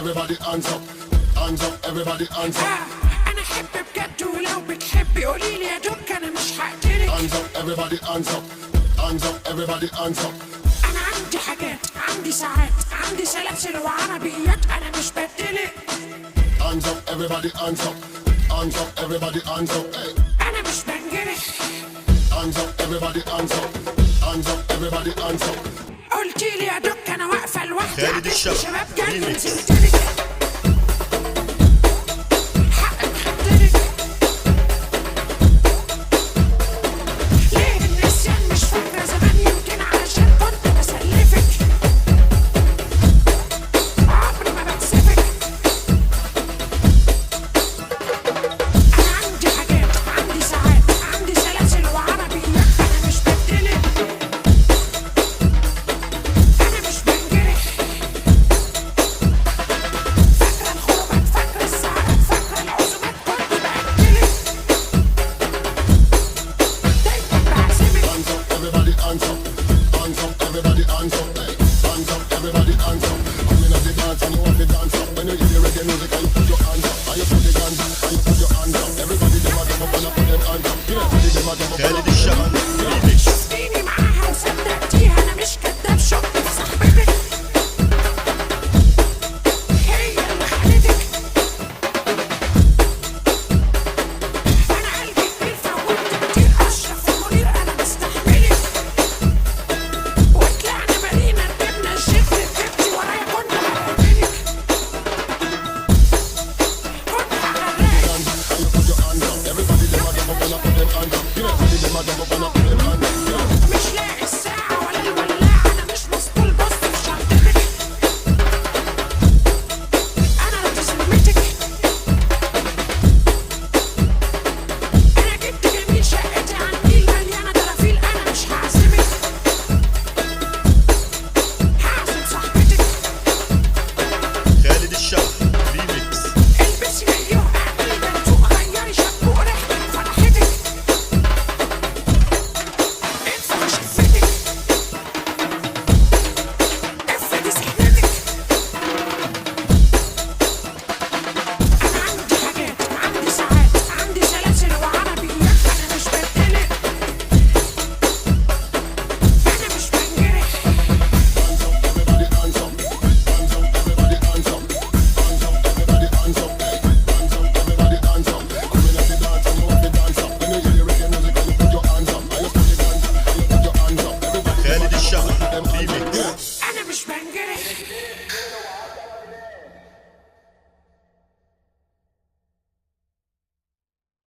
everybody hands up. Hands up, everybody hands up. انا احب بجد، ولو بتحبي قوليلي يا دوك، انا مش هقتلك. Hands up, everybody hands up. Hands up, everybody hands up. انا عندي حاجات، عندي ساعات، عندي سلاسل وعربيات، انا مش بدلك. Hands up, everybody hands up. Hands up, everybody hands up. Hey. انا مش بنجرح. Hands up, everybody hands up. Hands up, everybody hands up. قلتيلي يا دوك انا واقفه لوحدي. خالد الشبح. شباب جنن. ريميكس. نزلتلك.